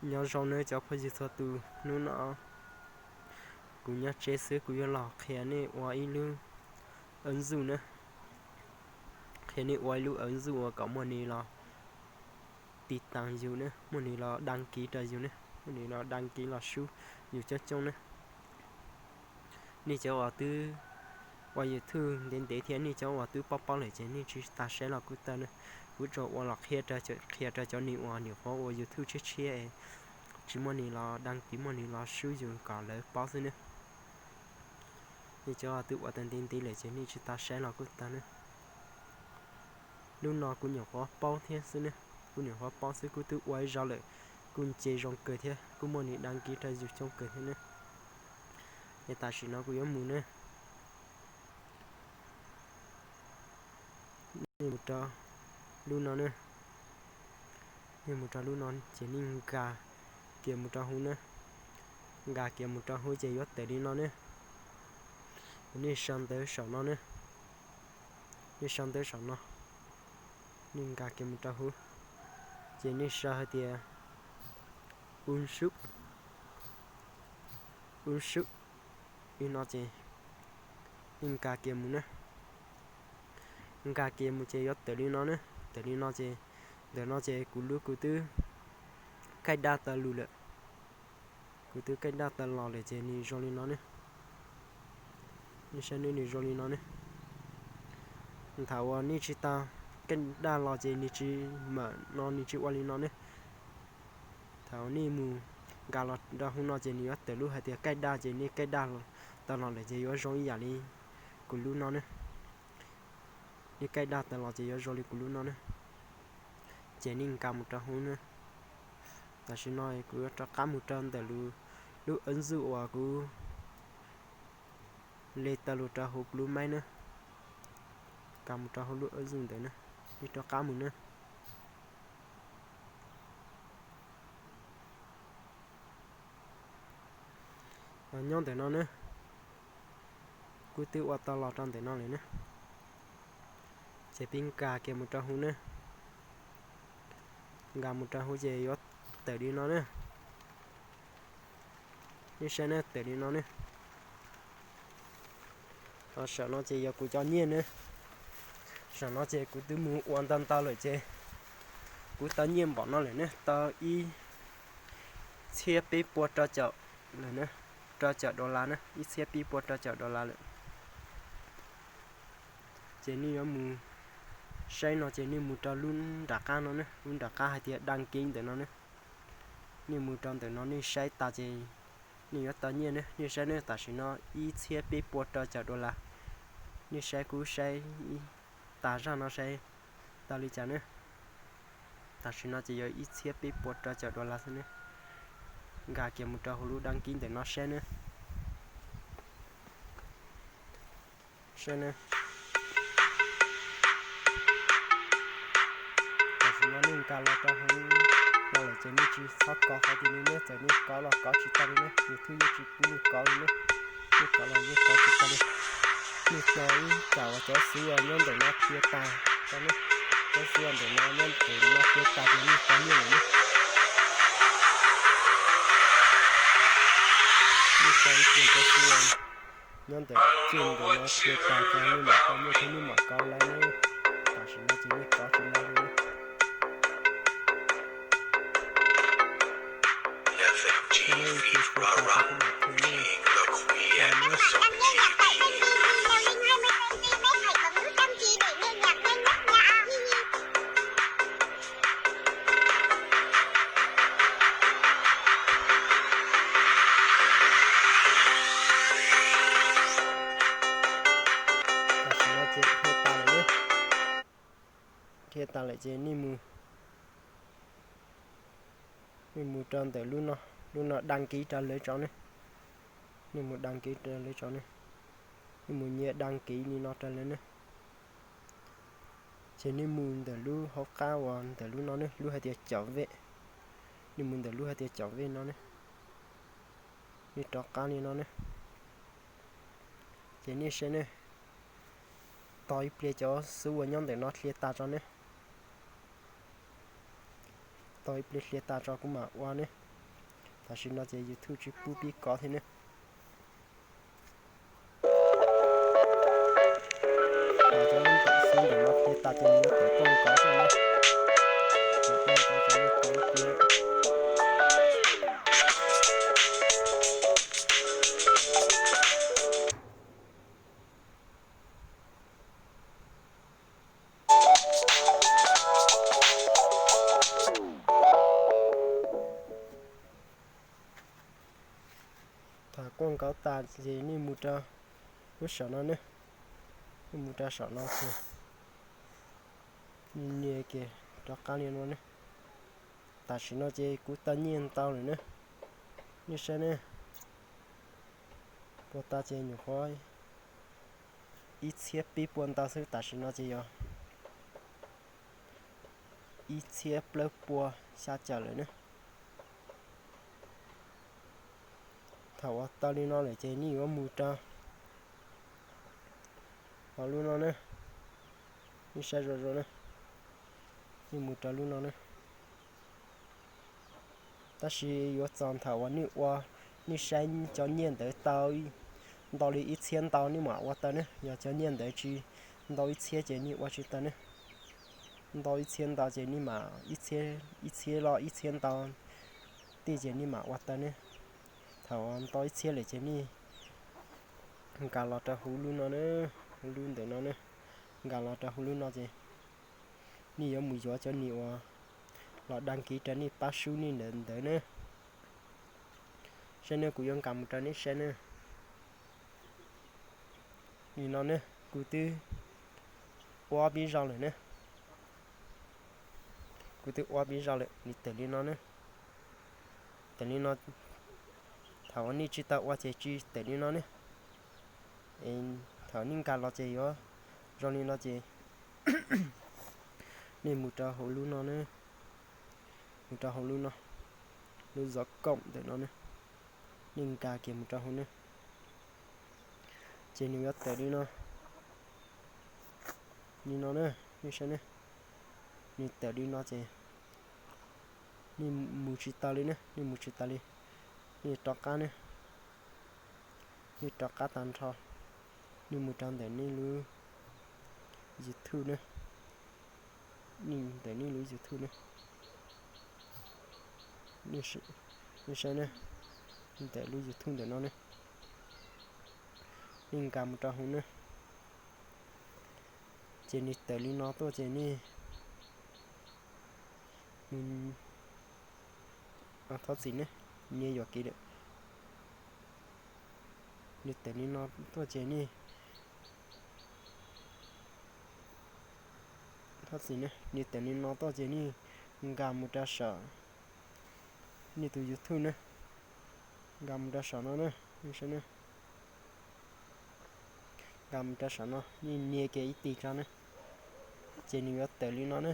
Nyob zoo nawb cov phooj ywg txhua tus, hnub no kuv nyob tsev xwb kuv yuav los qhia nej ua ib lub aw zuj na, qhia nej ua ib lub aw zuj uas kom muaj nws los tiv tas yus ne, muaj nws los dag kiv rau yus ne, muaj nws los dag kiv los sub yus coob coob ne. Nej cov uas twb ua YouTube ntev ntev thiab nej cov uas twb paub paub lawm ces nej tsis tas saib los kuj tau ne. Kuv tsuas ua los qhia rau cov neeg uas nyuam qhuav ua YouTube tshiab tshiab es tsis muaj nws los dag kiv, muaj nws los sub yus kom lawv paub xwb ne. Nej cov uas twb ua tau ntev ntev lawm ces nej tsis tas saib los kuj tau ne. Lub no kuv nyuam qhuav paub thiab xwb ne, kuv nyuam qhuav paub xwb kuv twb ua ib zaug lawm, kuj nce zoo kawg thiab kuj muaj nws dag kiv rau yus coob kawg thiab ne. Es tam sim no kuv yuav mus ne. Nej mus rau lub no ne, nej mus rau lub no ces nej nkag kiag mus rau hauv ne, nkag kiag mus rau hauv ces yuav tawm li no ne. Nej sau ntawv saum no ne, nej sau ntawv saum no, nej nkag kiag mus rau hauv ces nej sau hais tias un sub, un sub li no ces nej nkag kiag mus ne. Nkag kiag mus ces yuav tawm li no ne, tawm li no ces, ntawm no ces kuv lub kuv twb kaij daj tau lus lawm, kuv twb kaij daj tau los lawm ces nws zoo li no ne. Nej saib ne, nws zoo li no ne. Thaum uas nej tsis tau kaij daj los ces nws tsis mam no, nws tsis ua li no ne. Thaum nej mus nkag los rau hauv no ces nws yuav tawm lub hais tias kaij daj ces nej kaij daj tau los lawm ces yuav zoo ib yam li kuv lub no ne. Nej kaij daj tau los ces yuav zoo li kuv lub no ne. Ces nej nkag mus rau hauv ne. Tam sim no kuv yuav rov qab mus rau ntawm lub aw zuj uas kuv le tau lus rau hauv kuv lub maib ne. Nkag mus rau hauv lub aw zuj ntawd ne, nej rov qab mus ne. Nyob ntawm no ne, kuv twb ua tau los rau ntawm no lawm ne. Ces peb nkag kiag mus rau hauv ne, nkag mus rau hauv ces yuav tawm li no ne. Nej saib ne, tawm li no ne. Saum no ces yog kuv cov nyiaj ne. Saum no ces kuv twb mus ua ntau ntau lawm ces kuv tau nyiaj npaum no lawm ne, tau ib txhiab peb puas rau caum lawm ne, rau caum dollar ne, ib txhiab peb puas rau caum dollar lawm. Ces nej yuav mus saib no ces nej mus rau lub nram qab no ne, lub nram qab hais tias dag kiv ntawm no ne. Nej mus rau ntawm no nej saib tas ces nej yuav tau nyiaj ne. Nej saib ne, tam sim no ib txhiab peb puas rau caum dollar. Nej saib kuv saib tas zaj no saib tau li cas ne. Tam sim no ces yog ib txhiab peb puas rau caum dollar xwb ne. Nkag kiag mus rau hauv lub dag kiv ntawm no saib ne. Saib ne. Tam sim no nej nkag los rau hauv no lawm ces nej tsis txhob kov qhov twg li ne, txawm nej kov los kov tsis tau li ne, YouTube yeej tsis pub nej kov li ne. Nej kov los yeej kov tsis tau li. Nej tau ib tsam uas cov xwb uas nyob ntawm no qhia tas rau nej, cov xwb uas ntawm no nyob ntawm no qhia tas ces nej tau nyiaj lawm ne. Nej tau ib pliag cov xwb uas nyob ntawm txij ntawm no qhia tas ces nej mam tau nyiaj thiab nej mam kov lawv ne. Tam sim no ces nej kov tsis lawv li ne. Tam sim no ces qhia tas lawm ne. Qhia tas lawm ces nej mus, nej mus rau ntawm lub no, lub no dag kiv rau lawv tso ne. Nej mus dag kiv rau lawv tso ne. Nej mus nyem dag kiv li no rau lawv ne. Ces nej mus ntawm lub hauv qab uas ntawm lub no ne, lub hais tias caum vej. Nej mus ntawm lub hais tias caum vej no ne. Nej rov qab li no ne. Ces nej saib ne, tos ib pliag cov xwb uas nyob ntawm no qhia tas tso ne. Tos ib pliag qhia tas tso kuv mam ua ne. Tam sim no ces YouTube tsis pub pib kov thiab ne. Cov ntaim xwb ntawm no pib tas ces nws yuav tawm tooj kov xwb na. Tawm tooj kov ces nej kov ib pliag. Thaum koj nkauv tas ces nej mus rau lub saum no ne, nej mus rau saum no ces nej nias kiag rov qab li no ne. Tam sim no ces kuv tau nyiaj ntau lawm ne, nej saib ne. Puas tau ces nyuam qhuav ib txhiab peb puas ntau xwb, tam sim no ces yog ib txhiab plaub puas xya caum lawm ne. Thaum uas tau li no lawm ces nej yuav mus rau hauv lub no ne, nej saib zoo zoo ne, nej mus rau lub no ne. Tab sis yuav txog thaum uas nej ua, nej saib cov nyiaj ntawd tau ntau li ib txhiab ntau nej mam ua tau ne, yog cov nyiaj ntawd tsis ntau ib txhiab ces nej ua tsis tau ne. Ntau ib txhiab ntau ces nej mam ib txhiab, ib txhiab los ib txhiab ntau tej ces nej mam ua tau ne. Thaum ntau ib txhiab lawm ces nej nkag los rau hauv lub no ne, hauv lub ntawm no ne, nkag los rau hauv lub no ces nej yuav mus yuav cov niam uas los dag kiv rau nej pab sub nej ntawd ntawd ne. Saib ne, kuv yuav nkag mus rau nej saib ne. Nim no ne, kuv twb ua pib zog lawm ne. Kuv twb ua pib zog lawm, nws tawm li no ne. Tawm li no, thaum uas nej tsis tau ua ces tsis tawm li no ne. Thaum nej nkag los ces yuav zoo li no ces nej mus rau hauv lub no ne, mus rau hauv lub no, lub zov koom ntawm no ne, nej nkag kiag mus rau hauv ne, ces nws yuav tawm li no, li no ne, nej saib ne, nws tawm li no ces nej mus tsis tau li ne, nej mus tsis tau li, nej rov qab ne, nej rov qab tag nrho, nej mus rau ntawm nej lub YouTube ne, nej ntawm nej lub YouTube ne, nej saib ne, ntawm lub YouTube ntawm no ne, nej nkag mus rau hauv ne, ces nws tawm li no tuaj ces nej, thov txim ne, nias yuam kev lawm, nws tawm li no tuaj ces nej, thov txim ne, nws tawm li no tuaj ces nej nkag mus rau saum nej tus YouTube ne, nkag mus rau saum no ne, nej saib ne, nkag mus rau saum no, nej nias kiag ib tis tso ne, ces nws yuav tawm li no ne,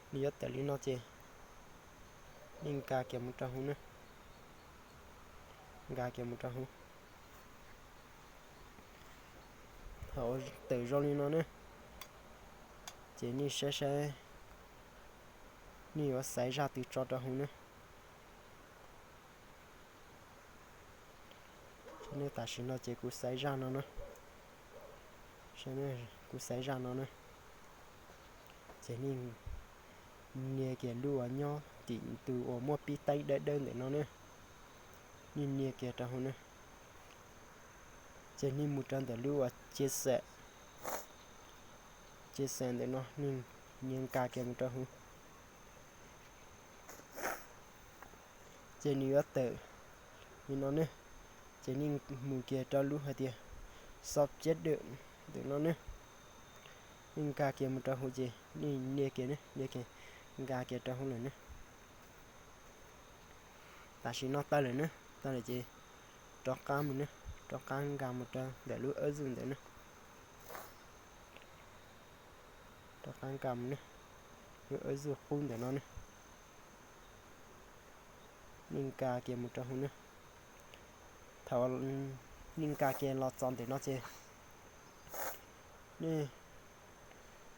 nws yuav tawm li no ces nej nkag kiag mus rau hauv ne, nkag kiag mus rau hauv. Thaum tawm zoo li no ne, ces nej saib saib, nej yuav xaiv zaj twg tso rau hauv ne. Tam sim no ces kuv xaiv zaj no na, kuv xaiv zaj no na, ces nej nias kiag lub uas nyob tim tus uas muaj pib teeb dawb dawb ntawm no na, nej nias kiag rau hauv na, ces nej mus rau ntawm lub uas chia sẻ, chia sẻ ntawm no, nej nias nkag kiag mus rau hauv. Ces nws yuav tawm li no ne, ces nej mus kiag rau lub hais tias subject ntawm no ne, nej nkag kiag mus rau hauv ces nej nias kiag ne, nias kiag, nkag kiag rau hauv lawm ne. Tam sim no tau lawm ne, tau lawm ces rov qab mus ne, rov qab nkag mus rau ntawm lub ub zuj ntawd ne, rov qab nkag mus ne, lub ub zuj qub ntawm no ne, nej nkag kiag mus rau hauv ne. Thaum nej nkag kiag los txog ntawm no ces nej,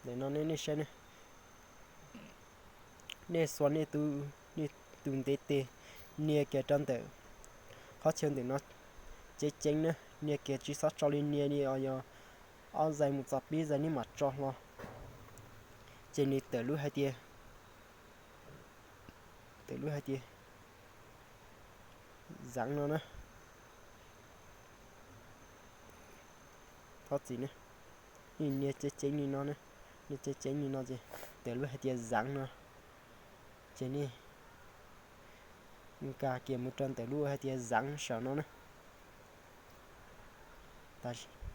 ntawm no ne, nej saib ne, nej xuas nej tus, nej tus ntiv tes, nias kiag rau ntawm qhov chaw ntawm no ceev ceev na, nias kiag tsis txhob tso li, nias li yog ob zais mus txog peb zais nej mam tso hlo. Ces nws tawm lub hais tias, tawm lub hais tias zav no na. Thov txim, nej nias ceev ceev li no, nias ceev ceev li no ces tawm lub hais tias zav no. Ces nej nkag kiag mus rau ntawm lub hais tias zav saum no na.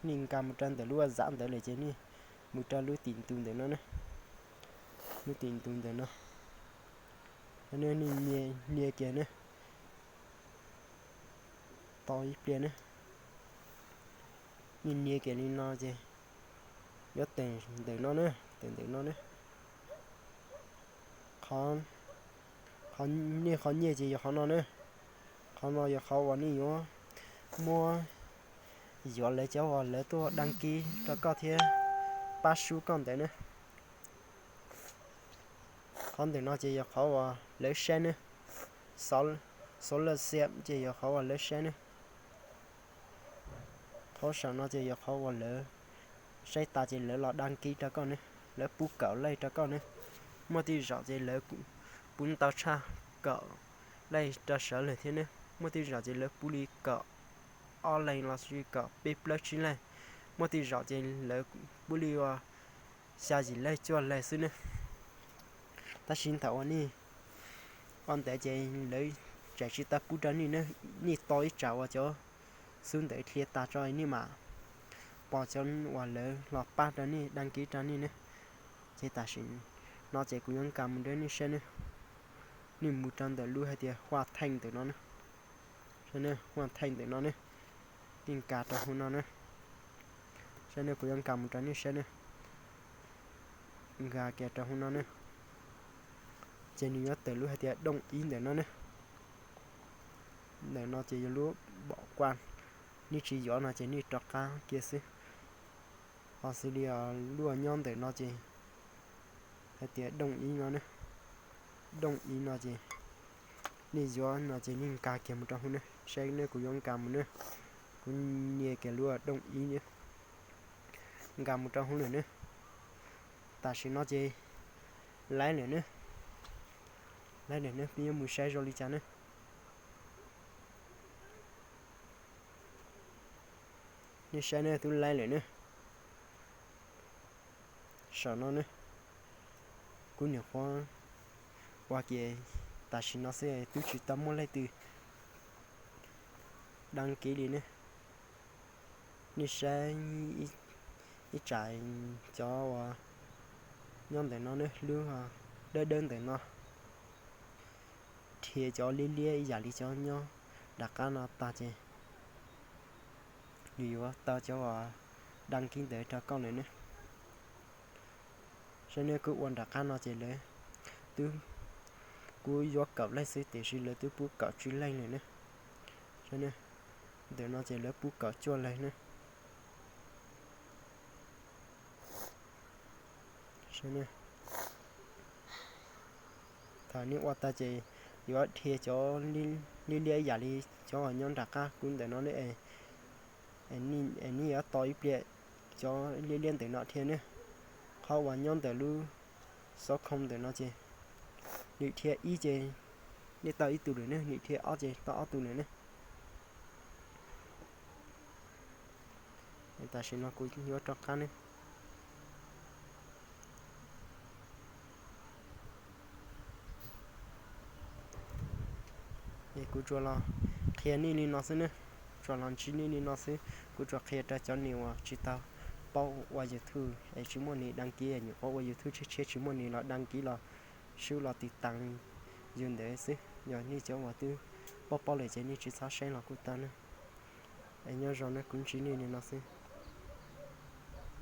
Nej nkag mus rau ntawm lub zav ntawd lawm ces nej mus rau lub tim ntus ntawm no na. Lub tim ntus ntawm no, nej nias kiag na, tau ib pliag na, nej nias kiag li no ces yuav tawm ntawm no na, tawm ntawm no na. Nej qhov nyiaj ces yog qhov no na. Qhov no yog qhov uas nej yuav muab yuav lawv cov uas lawv tuaj daj kib rau koj thiab pab sub koj ntawd na. Qhov ntawm no ces yog qhov uas lawv saib na, xov laj xiam ces yog qhov uas lawv saib na. Qhov saum no ces yog qhov uas lawv saib tas ces lawv los daj kib rau koj ne, lawv pub kaum lej rau koj ne. Muaj tej zaum ces lawv pub ntau tshaj kaum lej rau sawv lawm thiab ne. Muaj tej zaum ces lawv pub li kaum ob lej los sis kaum peb plaub tsib lej. Muaj tej zaum ces lawv pub li ua xya yim lej cuaj lej xwb ne. Tab sis ntawm uas nej ua ntawd ces lawv tseem tsis tau pub rau nej ne, nej tos ib tsam uas cov xub ntawd dhia tas tso nej mam pom cov uas lawv los pab rau nej daj kib rau nej ne. Ces tam sim no ces kuv yuav nkag mus rau nej saib ne. Nej mus rau ntawm lub hais tias Huaj Theej ntawm no ne. Huaj Theej ntawm no ne, nej nkag rau hauv no ne. Saib ne, kuv yuav nkag mus rau nej saib ne. Nkag kiag rau hauv no ne, ces nws yuav tawm lub hais tias Dooj Ib ntawm no ne. Ntawm no ces yog lub pom kuaj, nej tsis yuav no ces nej rov qab kiag xwb. Ho xws li lub nyob ntawm no ces hais tias Dooj Ib no ne. Dooj Ib no ces nej yuav no ces nej nkag kiag mus rau hauv ne, saib ne, kuv yuav nkag mus ne. Kuv nias kiag lub Dooj Ib ne, nkag mus rau hauv lawm ne. Tam sim no ces laib lawm ne. Laib lawm ne, peb yuav mus saib zoo li cas ne. Nej saib ne, twb laib lawm ne. Saum no ne, kuv nyuam qhuav ua kiag tam sim no xwb, twb tsis tau muaj leej twg daj kib li ne. Nej saib ib tsam cov uas nyob ntawm no ne, lub dawb dawb ntawm no, dhia cov liab liab ib yam li cov nyob nram qab no tag ces nws yuav tau cov uas daj kib ntawd rau koj lawm ne. Saib ne, kuv ua nram qab no ces lawv twb, kuv yuav kaum leej xwb tiam sis lawv twb pub kaum tsib leej lawm ne. Saib ne, ntawm no ces lawv pub kaum cuaj leej ne. Saib ne, thaum nej ua tag ces yuav dhia cov liab liab yam li cov uas nyob nram qab kuv ntawm no ne, es nej yuav tos ib pliag cov liab liab ntawm no dhia ne. Qhov uas nyob ntawm lub xov khoo ntawm no ces nws dhia ib ces nej tau ib tug lawm ne, nws dhia ob ces tau ob tug lawm ne. Tam sim no kuv yuav rov qab ne. Es kuv tsuas los qhia nej li no xwb ne, tsuas los ntsib nej li no xwb. Kuv tsuas qhia rau cov neeg uas tsis tau paub ua YouTube es tsis muaj neeg daj kib, nyuam qhuav ua YouTube tshiab tshiab tsis muaj neeg los daj kib los sub los tiv tas yus ntawd xwb. Yog nej cov uas twb paub paub lawm ces nej tsis txhob saib los kuj tau ne. Es nyob zoo ne, kuv ntsib nej li no xwb.